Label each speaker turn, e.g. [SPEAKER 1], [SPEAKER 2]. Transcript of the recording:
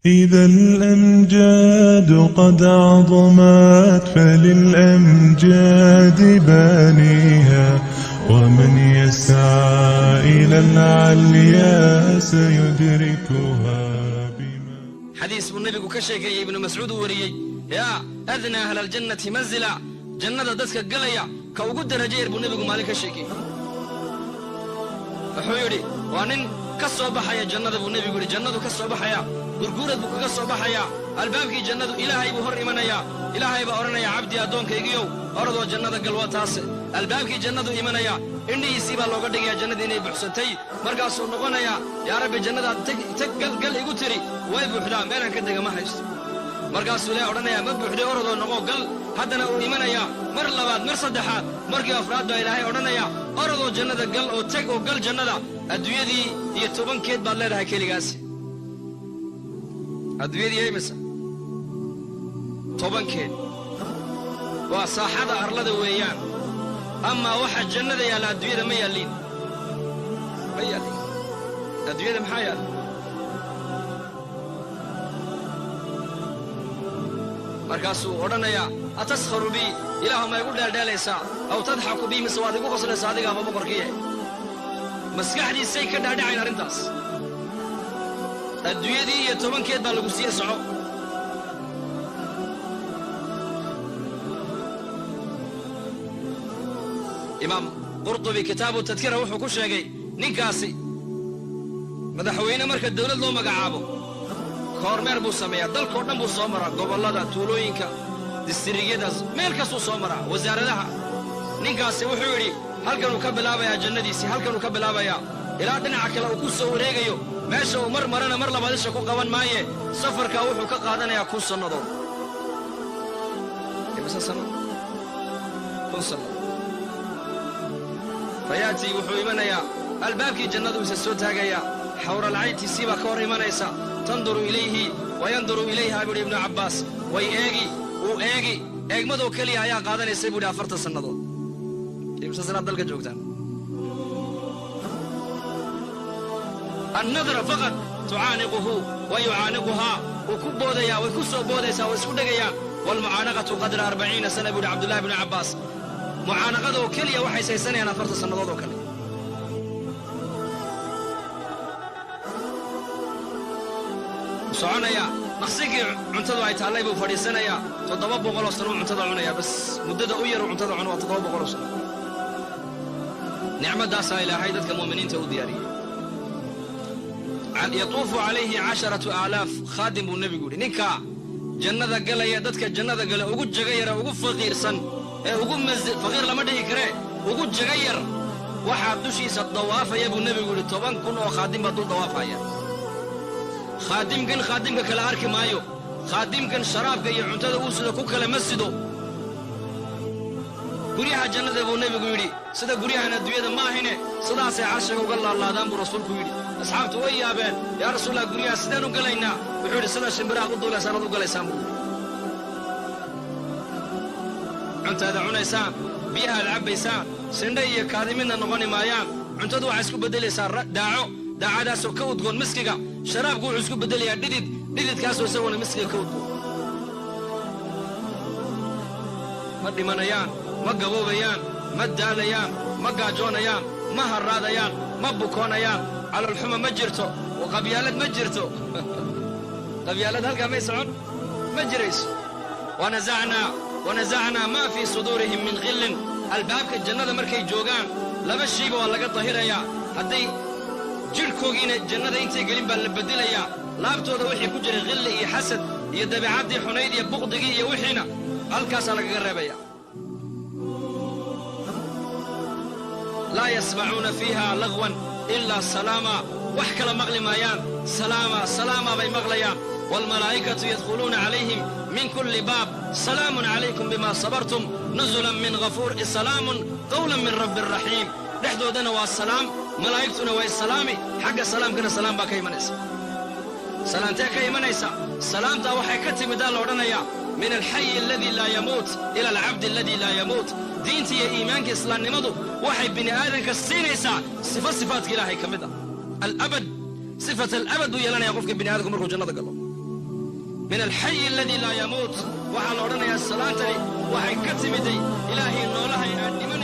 [SPEAKER 1] إذا الأمجاد قد عظمت فللأمجاد بانيها، ومن يسعى إلى العليا سيدركها بما.
[SPEAKER 2] Xadiis buu nebigu ka sheekeeyey, Ibnu Mascuud uu wariyey: yaa أدنى أهل الجنة منزلا, jannada dadka galaya ka ugu darajo yar buu nebigu maalin ka sheekeeyey. Wuxuu yidhi waa nin ka soo baxaya jannada buu nebigu yidhi. Jannadu ka soo baxaya, gurguurad buu kaga soo baxayaa albaabkii jannadu. Ilaahay buu hor imanayaa. Ilaahay baa odhanaya: "Cabdi, addoonkaygiyow, oradoo jannada gal." Waa taase. Albaabkii jannadu imanaya, indhihiisii baa looga dhigayaa jannadii inay buuxsantay. Markaasuu noqonayaa: "Yaa Rabbi, jannadaad teg, teg, gal, gal igu tiri way buuxdaa, meelaan ka dega ma haysto." Markaasuu Ilahay odhanayaa: "Ma buuxday, orodoo noqo, gal." Haddana uu imanayaa mar labaad, mar saddexaad, markii afraad baa Ilaahay odhanayaa: "Orodoo jannada gal oo teg oo gal jannada, adduunyadii iyo tobankeed baad leedahay keligaasi." Adduunyadii imisa tobankeed waa saaxada arlada weeyaan. Amaa waxa jannada yaalla adduunyada ma yaalliin, ma yaalliin. Adduunyada maxaa yaalla? Markaasuu odhanayaa: "أتسخر بي?" Ilaahu, ma igu dheeldheelaysaa? أو تضحك بي? Mise waad igu qoslaysaa? Adigaaba boqorkiiye. Maskaxdiisay ka dhaadhacayn arrintaas. Adduunyadii iyo tobankeed baa lagu siiye, soco. Imaam Qurtubi Kitaabu Tadkira wuxuu ku sheegay ninkaasi, madaxweyne marka dawlad loo magacaabo, kormeer buu sameeyaa, dalkao dhan buu soo maraa, gobollada, tuulooyinka, districtyadaas, meel kastuu soo maraa, wasaaradaha. Ninkaasi wuxuu yidhi halkanuu ka bilaabayaa jannadiisii, halkanuu ka bilaabayaa ilaa dhinaca kale uu ku soo wareegayo. Meesha uu mar marana mar labaad isha ku qaban maaye. Safarkaa wuxuu ka qaadanayaa 1000 sannadood. Imise sano? 1000 sannadood. فيأتي, wuxuu imanayaa albaabkii jannadu, isa soo taagayaa. Xawralcayntiisii baa ka hor imanaysa. تنظر إليه وينظر إليها, buuhi Ibnu Cabbaas. Way eegi, wuu eegi. Eegmadoo keliya ayaa qaadanaysay, buuhi, 40 sannadood. Imse sanaad dalka joogtaan? النظرة فقط. تعانقه ويعانقها, wuu ku boodayaa, way ku soo boodaysaa, way isku dhegayaan. والمعانقة قدر 40 سنة, buuhi Cabdullahi bnu Cabbaas. Mucaanaqadoo keliya waxay saysanayaan 40 sannadood oo kale. Soconayaa, maqsinkii cuntadu ay taallay buu fadhiisanayaa. 700 sano uu cuntada cunayaa. Bas, muddada u yar uu cuntada cuno waa 700 sano. Nicmadaasaa Ilaahay dadka mu'miniinta u diyaariyey. يطوف عليه 10,000 خادم, buu nebigu yidhi. Ninka jannada galaya, dadka jannada gala ugu jaga yara, ugu faqiirsan ee ugu faqiir lama dhihi karee, ugu jaga yar, waxaa dushiisa dawaafaya, buu nebigu yidhi, 10,000 oo khaadim baa dul dawaafaya. Khaadimkan khaadimka kale arki maayo. Khaadimkan sharaabka iyo cuntada uu sido ku kale ma sido. Guryaha jannada, buu nebigu yidhi, sida guryahan adduunyada ma ahine, sidaasay carshiga uga laalaadaan, buu rasuulku yidhi. Asxaabtu way yaabeen: "Yaa Rasuulallah, guryaha sideen u galaynaa?" Wuxuu yidhi: "Sida shimbiraha u duulaysaan aad u galaysaan," buu yidhi. Cuntaada cunaysaan, biyahaad cabbaysaan, sindha iyo kaadi midna noqoni maayaan. Cuntadu waxay isku beddelaysaa daaco, daacadaasoo ka udgoon miskiga. Sharaabku wuxuu isku beddelayaa dhidid, dhididkaasoo isaguna miskiga ka udgoon. Ma dhimanayaan, ma gaboobayaan, ma daalayaan, ma gaajoonayaan, ma harraadayaan, ma bukoonayaan. Caloolxuma ma jirto, qabyaalad ma jirto. Qabyaalad halkaa may socon, ma jirayso. ونزعنا ما في صدورهم من غل. Albaabka jannada markay joogaan, laba shayba waa laga dahirayaa. Hadday jidhkoogiina jannada intay gelin baa la bedelayaa. Laabtooda wixii ku jiray khilli iyo xasad iyo dabeecaddii xunayd iyo buqdigii iyo wixiina halkaasaa lagaga reebaya. لا يسمعون فيها لغوا إلا سلاما. Wax kala maqli maayaan, سلاما سلاما bay maqlayaan. والملائكة يدخلون عليهم من كل باب، سلام عليكم بما صبرتم، نزلا من غفور، سلام قولا من رب رحيم. Dhexdoodana waa salaam, malaa'igtuna way salaami, xagga salaamkana salaam baa ka imanaysa. Salaamtee ka imanaysa? Salaamtaa waxay ka timidaa la odhanayaa من الحي الذي لا يموت إلى العبد الذي لا يموت. Diinta iyo iimaanka, islaamnimadu waxay bini aadanka siinaysaa sifo sifaadka Ilaahay ka mid ah, الأبد. صفة الأبد buu yeelanaya qofka bini aadamku markuu jannada galo. Min alxayi aladii laa yamuut. Waxaa la odhanayaa salaantani waxay ka timiday Ilaahay noolahay aan dhiman.